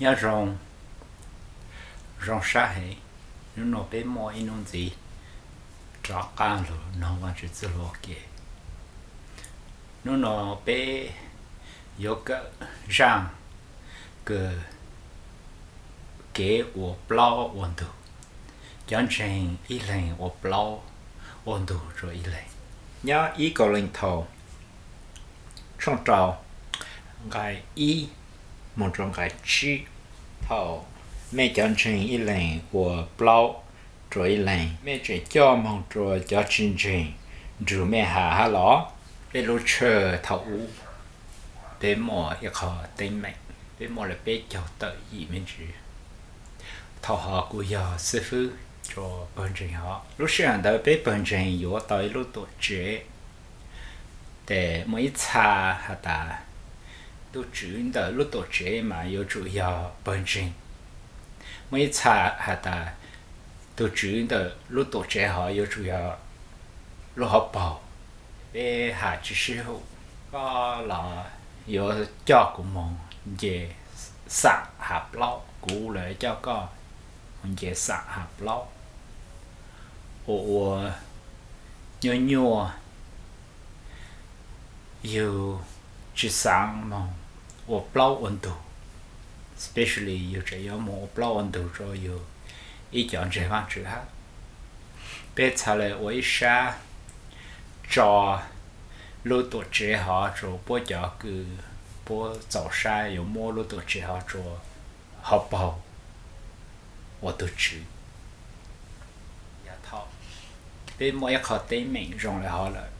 Nyob zoo, zoo sab heev. Hnub no peb muaj ib hnub ntxiv rov qab los mloog Vaajtswv txuj lug ua ke. Hnub no peb yuav kawm zaaj kws kev ua plaub ua ntug, cov ntseeg ib leeg ua plaub ua ntug rua ib leeg. Nyob ib Kauleethaus tshooj rau nqai ib moog rua nqai tsib. Thaum mej cov ntseeg ib leeg ua plaub rua ib leeg, mej tseem coj moog rua cov tsi ntseeg nrug mej has hab los? Peb lub tshawj thaum ub, peb muaj ib qho teeb meem, peb muaj le peb caug tawm yim me ntsis. Thaum hov kuv yog xib fwb rua pawg ntseeg hov. Lub sij hawm ntawd peb pawg ntseeg yuav tau ib lub tuam tsev, tes muaj ib txha has tas tug tswv ntawm lub tuam tsev mas yuav tsum yog pawg ntseeg. Muaj ib txha has tas tug tswv ntawm lub tuam tsev hov yuav tsum yog lub hauv paug. Peb has tsi sib hum, koj los yuav coj kuv moog nce xaam Hav Plaub, kuv los coj koj moog nce xaam Hav Plaub, ua ua nyuaj nyuaj, yug tsi xaav moog ua plaub ua ntug, especially yug tseem yuav moog ua plaub ua ntug rua yug ib cov ntseeg Vaajtswv hab. Peb txhad le ua ib sab tso lub tuam tsev hov rua puab cov kws puab txaus sab yuav muab lub tuam tsev hov rua hauv paug ua tug tswv. Yog thaum peb muaj ib qho teeb meem zoo le hov lawm,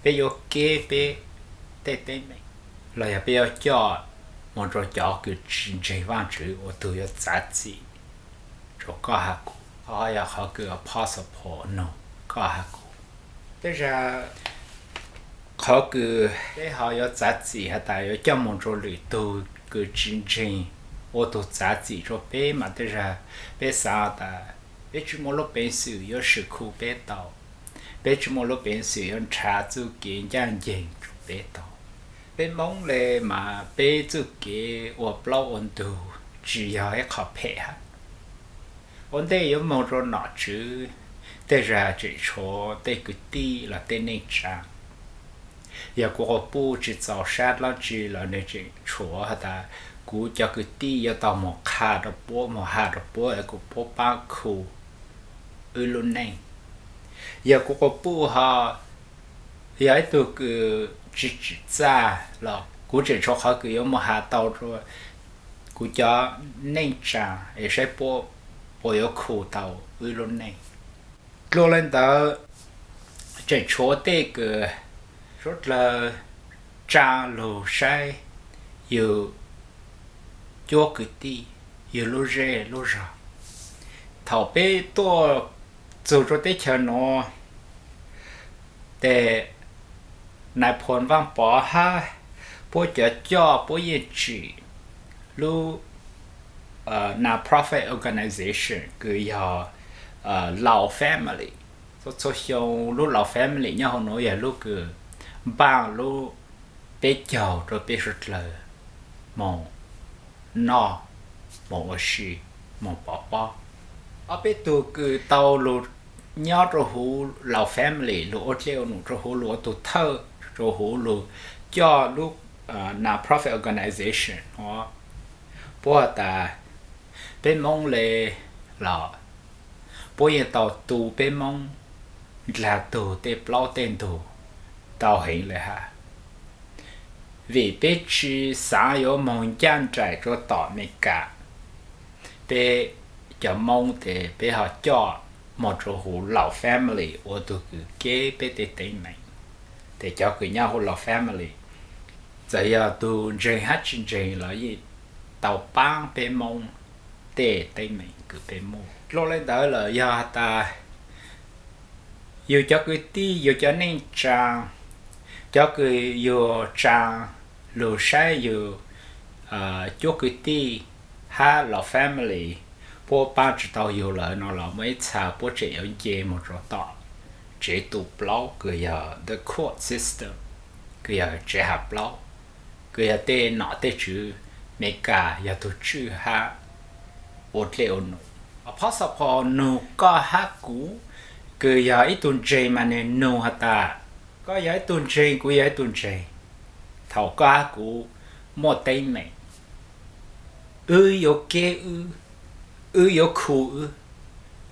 peb yuav keb peb tej teeb meem los yog peb yuav coj moog rua cov kws tsi ntseeg Vaajtswv ua tug yuav txav txim rua koj hab kuv. Qhov yog qhov kws Apostle Paul nug koj hab kuv. Tej zag qhov kws peb ho yuav txav txim has tas yuav coj moog rua lwm tug kws tsi ntseeg ua tug txav txim rua peb mas tej zag peb xaav tas peb tsi muaj lub peev xwm yuav swm khu peb tau, peb tsi muaj lub peev xwm yuav nrhav txuj kev ncaaj nceeg rua peb tau. Peb Moob le mas peb txuj kev ua plaub ua ntug tsi yog ib qho phem hab. Ua ntej yuav moog rua nom tswv, tej zag tseem tshuav tej kwv tij los tej neej tsaa. Yog kuv quas puj tsi txaus sab dlaab tsi los nwg tseem tshuav has tas kuv cov kwv tij yuav tau moog qha rua puab, moog has rua puab es kuas puab paab khu wb lub neej. Yog kuv quas puj ho yog ib tug kws tsi tsim txaj los kuv tseem tshuav qhov kws yuav moog has tau rua kuv cov neej tsaa es saib puab puas yuav khu tau wb lub neej. Dlua le ntawd, tseem tshuav tej kws suav dlawg tsaa lug saib yug cuab kwv tij, yug lub zej lub zog. Thaum peb tuaj txug rua teb chaws nuav, tes Nais Phoo Vaaj Pov hab puab cov coj puab yeej tsim lub non-profit organization kws yog Lao Family. Txhua txhua xyoo lub Lao Family nyob huv nuav yog lub kws npaaj lub peb caug rua peb suav dlawg moog noj, moog ua si, moog pov pob. Ob peb tug kws tau lug nyob rua huv Lao Family, lug ua dlej ua num rua huv, lug ua tug thawj rua huv, lug coj lub non-profit organization nuav, puab has tas peb Moob le los puab yeej tau tu peb Moob dlaag tug tej plaub tej ntug tau heev le hab. Vim peb tsi xaav yuav moog ncaaj nraim rua tom Amelikas, peb cov Moob tes peb ho coj moog rua huv Lao Family ua tug kws keb peb tej teeb meem. Tes cov kws nyob huv Lao Family, txawm yog tug ntseeg hab tsi ntseeg los yeej tau paab peb Moob tej teeb meem kws peb muaj. Dlua le ntawd lawm yog has tas yug cov kwv tij, yug cov neej tsaa, cov kws yug tsaa lug saib yug cuab kwv tij hab Lao Family, puab paab tsi tau yug lawm no los muaj ib txha puab tseem yuav nce moog rua tom tsev tu plaub kws yog the court system, kws yog tsev has plaub, kws yog tej nom tej tswv Meskas yog tus tswj hab ua dlej ua num. Apostle Paul nug koj hab kuv, kws yog ib tug ntseeg mas nwg nug has tas, koj yog ib tug ntseeg, kuv yog ib tug ntseeg, thaum koj hab kuv muaj teeb meem, wb yuav keb wb, wb yuav khu wb,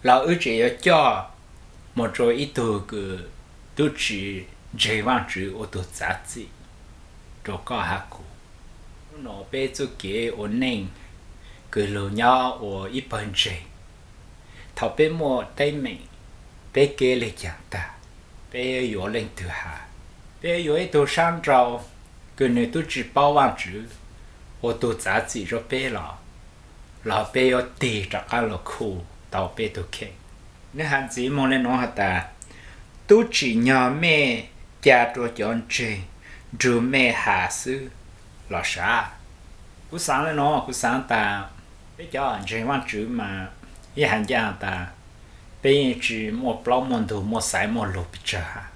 los wb tseem yuav coj moog rua ib tug kws tub tsi ntseeg Vaajtswv ua tug txav txim rua koj hab kuv. Nub nua peb txuj kev ua neej kws lug nyob ua ib pawg ntseeg, thaum peb muaj teeb meem, peb keb le caag tag, peb yuav leej twg has? Peb yuav ib tug saab nrau kws nwg tub tsi paub Vaajtswv ua tug txav txim rua peb los, los peb yuav tig rov qaab lug khu tau peb tug kheej? Nwg has ntxiv moog le nuav has tas, tub tsim nyog mej ca rua cov ntseeg nrug mej has xwb los sav? Kuv xaav le nuav, kuv xaav tas peb cov ntseeg Vaajtswv mas yeej has ncaaj tas peb yeej tsi muaj plaub muaj ntug muaj xaiv muaj lug pes tsawg hab.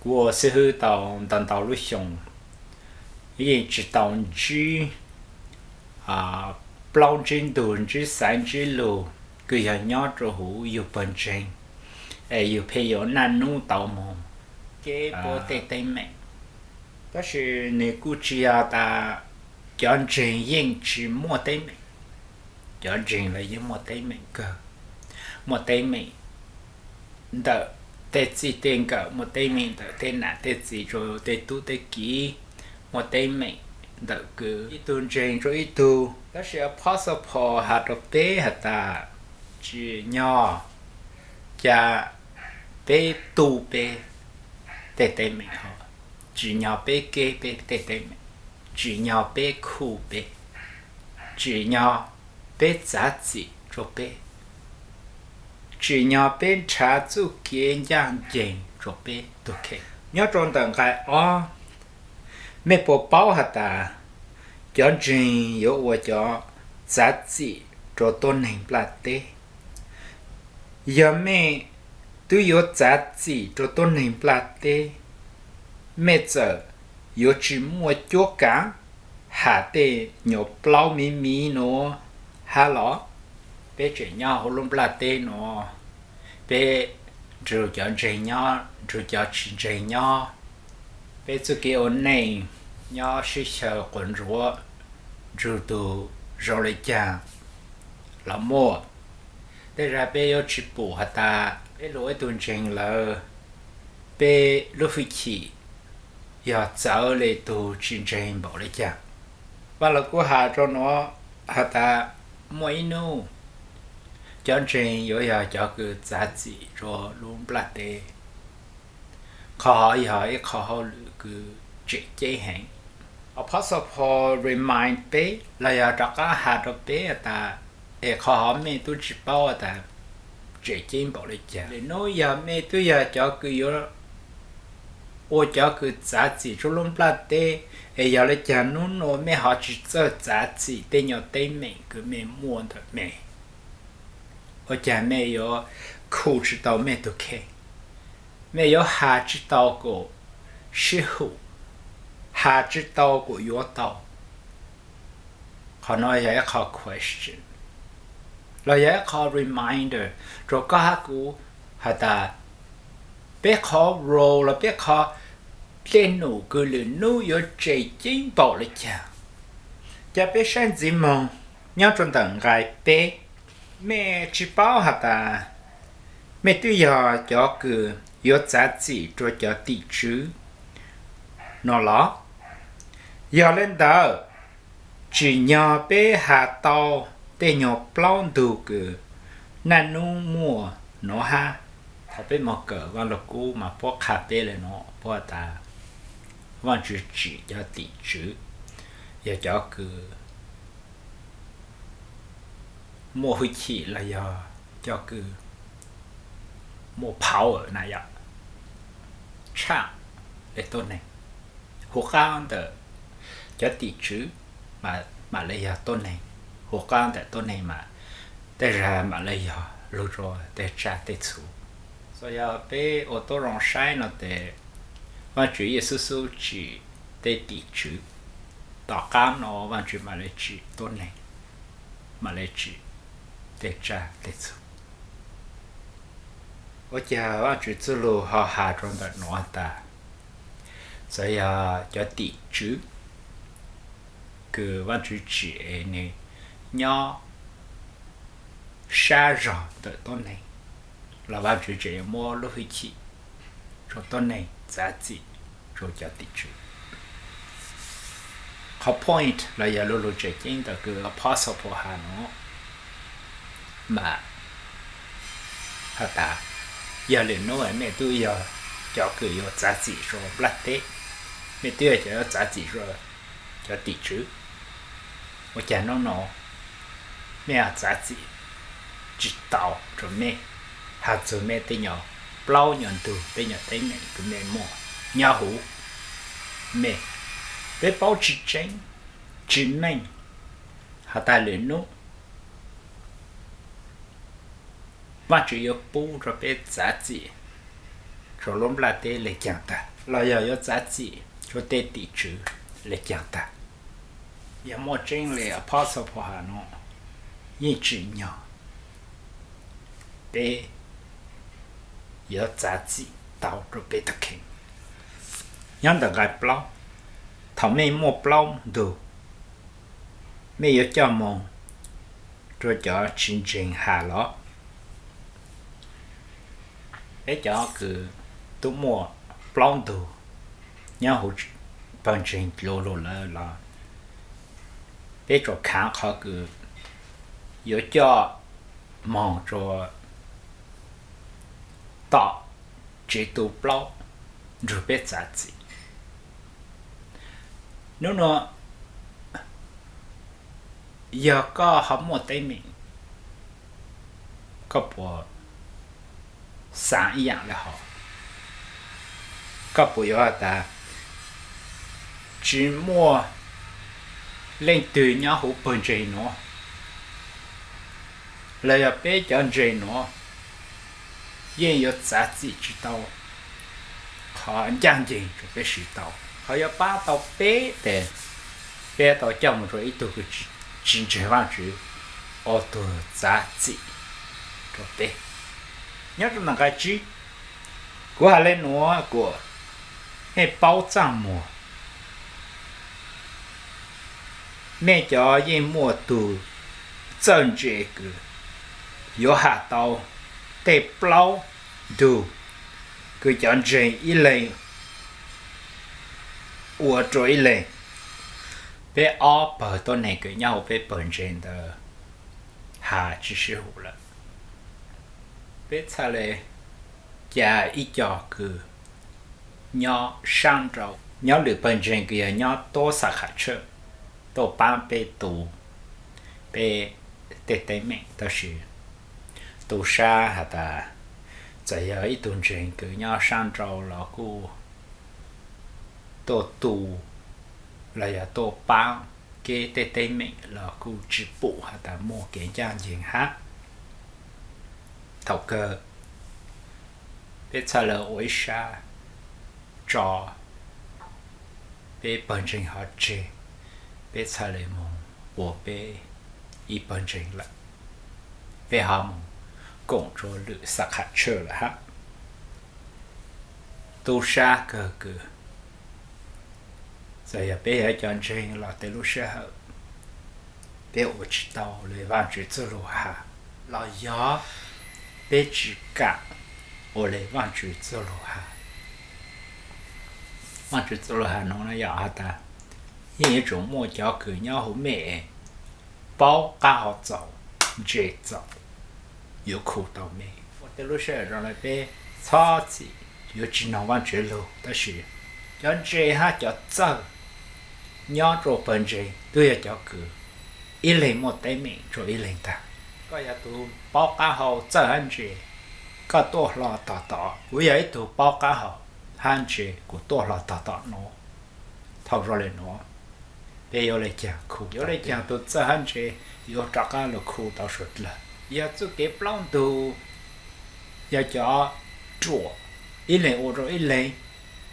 Kuv ua xib hwb tau ntau ntau lub xyoo, yeej tsi tau ntsib plaub ntsib ntug ntsib xaiv ntsib lug kws yog nyob rua huv yug pawg ntseeg, es yug pheej yuav naj nub tau moog keb puab tej teeb meem. Tab sis nwg kuj tsi yog tas cov ntseeg yeej tsi muaj teeb meem. Cov ntseeg los yeej muaj teeb meem kawg, muaj teeb meem ntawm tej txij tej nkawm, muaj teeb meem ntawm tej nam tej txiv rua tej tub tej kiv, muaj teeb meem ntawm kws ib tug ntseeg rua ib tug. Tab sis Apostle Paul has rua peb has tas, tsim nyog ca peb tu peb tej teeb meem hov, tsim nyog peb keb peb tej teeb meem, tsim nyog peb khu peb, tsim nyog peb txav txim rua peb, tsim nyog peb nrhav txuj kev ncaaj nceeg rua peb tug kheej. Nyob rua ntawm nqai ob, mej puas paub has tas cov ntseeg yuav ua cov txav txim rua tuab neeg nplaj teb? Yog mej twb yuav txav txim rua tuab neeg nplaj teb, mej txawm yuav tsi muaj cuab kaav has tej nyuas plaub miv miv nuav hab los? Peb tseem nyob huv lub nplaj teb nuav, peb nrug cov ntseeg nyob, nrug cov tsi ntseeg nyob, peb txuj kev ua neej nyob sib xyaw quas ntsuav, nrug tug zoo le caag los muaj. Tej zag peb yuav tsi pum has tas peb lug ib tug ntseeg lawm, peb lub hwj chim yog txawv le tug tsi ntseeg npaum le caag. Vaj Lug Kub has rua nuav has tas muaj ib nub cov ntseeg yuav yog cov kws txav txim rua lub nplaj teb. Qhov hov yog ib qho hauj lwm kws tseem ceeb heev. Apostle Paul remind peb los yog rov qaab has rua peb has tas, es qhov hov mej tub tsi paub has tas tseem ceeb npaum le caag. Lwm nub yog mej tub yog cov kws yuav ua cov kws txav txim rua lub nplaj teb, es yog le caag nub nua mej ho tsi txawj txav txim tej nyuas teeb meem kws mej muaj ntawm mej? Ua caag mej yuav khu tsi tau mej tug kheej? Mej yuav has tsi tau kuas sib hum, has tsi tau kuas yuav tau? Qhov nuav yog ib qho question, los yog ib qho reminder rua koj hab kuv has tas, peb qhov role los peb qhov dlej num kws lwm nub yuav tseem ceeb npaum le caag. Ca peb saib ntxiv moog nyob rua ntawm nqai peb. Mej tsi paub has tas mej twb yog cov kws yuav txav txim rua cov tim tswv no los? Yog le ntawd, tsim nyog peb has tau tej nyuag plaub ntug kws naj nub muaj nuav hab. Thaum peb moog kawm Vaj Lug Kub mas puab qha peb le nuav, puab tas Vaajtswv tsim cov tim tswv yog cov kws muaj hwj chim los yog cov kws muaj power na yom, tshaj le tuab neeg. Hu qaab ntawm cov tim tswv mam le yog tuab neeg, hu qaab ntawm tuab neeg mas tej zag mam le yog lug rua tej tsaj tej txhu. Txawm yog peb ua tuab zoo saib no tes Vaajtswv yeej xub xub tsim tej tim tswv Tom qab no Vaajtswv maam le tsim tuab neeg, maam le tsim tej tsaj tej txhu. Ua caag Vaajtswv txuj lug ho has rua ntawm nuav tas, txawm yog cov tim tswv kws Vaajtswv tsim nwg nyob sab zog ntawm tuab neeg, los Vaajtswv tseem yuav muab lub hwj chim rua tuab neeg txav txim rua cov tim tswv. Qhov point los yog lub lug tseem ceeb ntawm kws Apostle Paul has nuav mas has tas, yog lwm nub mej tub yog cov kws yuav txav txim rua nplaj teb, mej tub yog cov yuav txav txim rua cov tim tswv, ua caag nub no mej txav txim tsi tau rua mej, has txug mej tej nyuas plaub nyuas ntug, tej nyuas teeb meem kws mej muaj nyob huv mej. Peb paub tsi tseeb tsi meej has tas lwm nub Vaajtswv yuav pub rua peb txav txim rua lub nplaj teb le caag tag, los yog yuav txav txim rua tej tim tswv le caag tag. Yog muaj tseeb le Apostle Paul has nuav, yeej tsim nyog peb yuav txav txim tau rua peb tug kheej. Nyob ntawm nqai plaub, thaum mej muaj plaub ntug, mej yuav coj moog rua cov tsi ntseeg has los? Peb cov kws tub muaj plaub ntug nyob huv pawg ntseeg dlua lug lawm los peb tsuas khaav qhov kws yuav coj moog rua tom tsev tu plaub nrug peb txav txim. Nub nua yog koj ho muaj teeb meem, koj puas xaav ib yaam le hov? Koj puas yuav has tas tsi muaj leej twg nyob huv pawg ntseeg nuav, los yog peb cov ntseeg nuav yeej yuav txav txim tsi tau qhov ncaaj nceeg rua peb siv tau? Qhov yuav paab tau peb tes peb tau coj moog rua ib tug kws tsi ntseeg Vaajtswv ua tug txav txim rua peb. Nyob rua nqai tsib, kuv has le nuav kuas mej paub txaj muag. Mej cov yeej muaj tug txawj ntse kws yuav has tau tej plaub ntug kws cov ntseeg ib leeg ua rua ib leeg. Peb ob pawg tuab neeg kws nyob huv peb pawg ntseeg ntawd has tsi sib hum lawm. Peb txhaj le ca ib co kws nyob saab nrau, nyob lwm pawg ntseeg kws yog nyob tuab xa kham tshawj tuaj paab peb tu peb tej teeb meem, tab sis tu sab has tas txawm yog ib tug ntseeg kws nyob saab nrau los kuj tuaj tu los yog tuaj paab kev tej teeb meem los kuj tsi pum has tas muaj kev ncaaj nceeg hab. Thaum kawg peb txhaj le ua ib sab tso peb pawg ntseeg hov tseg, peb txhaj le moog ua peb ib pawg ntseeg lawm, peb ho moog koom rua lwm xa kham tshawj lawm hab. Tu sab kawg kws txawm yog peb yog cov ntseeg los tej lub sij hawm peb ua tsi tau le Vaajtswv txuj lug has, los yog peb tsi kaam ua le Vaajtswv txuj lug has. Vaajtswv txuj lug has nuav yog has tas yeej yuav tsum muaj cov kws nyob huv mej paub qaab hau txaus, ntse txaus, yuav khu tau mej. Ua tej lub sij hawm zoo le peb txhob txwm yuav tsi noog Vaajtswv lug, tab sis cov ntse hab cov txawj nyob rua pawg ntseeg twb yog cov kws ib leeg muaj teeb meem rua ib leeg tag. Koj yog tug paub qaab hau txawj hab ntse, koj tuaj hlo tog tom kuv yog ib tug paub qaab hau hab ntse, kuv tuaj hlo tog tom nuav. Thaum zoo le nuav, peb yuav le caag khu, yuav le caag tug txawj hab ntse yuav rov qaab lug khu tau suav dlawg? Yog txuj kev plaub ntug, yog cov ruam ib leeg ua rua ib leeg,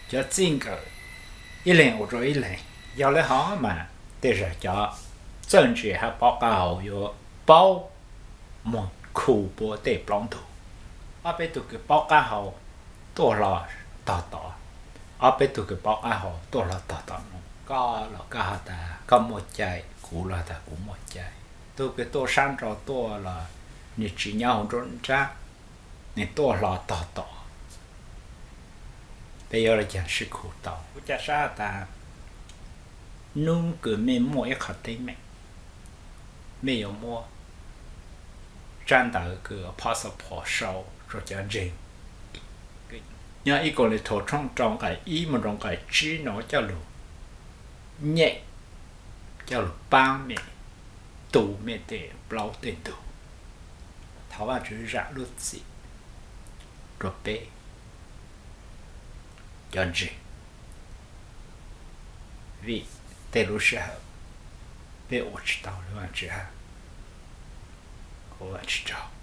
cov txij nkawm ib leeg ua rua ib leeg. Yog le hov mas Tej zaum cov txawj ntse hab paub qab hau yuav paub moog khu puab tej plaub ntug. Ob peb tug kws paub qab hau tuaj hlo tog tod, ob peb tug kws paub qab hau tuaj hlo tog tod nuav. Koj los koj has tas koj muaj cai, kuv los has tas kuv muaj cai. Tug kws tuaj sab nraud tuaj los nwg tsi nyob huv nruab nrab, nwg tuaj hlo tog tod. Peb yuav le caag sib khu tau? Kuv ca sab has tas nub kws mej muaj ib qho teeb meem, mej yuav muab tsab ntawv kws passport sau rua cov ntseeg. Nyob ib Kauleethaus tshooj rau nqai ib moog rua nqai tsib nuav coj lug nyem, coj lug paab mej tu mej tej plaub tej ntug. Thov Vaajtswv zaam lub txim rua peb cov ntseeg, vim tej lub sij hawm peb ua tsi tau le Vaajtswv hab, ua Vaajtswv tsaug.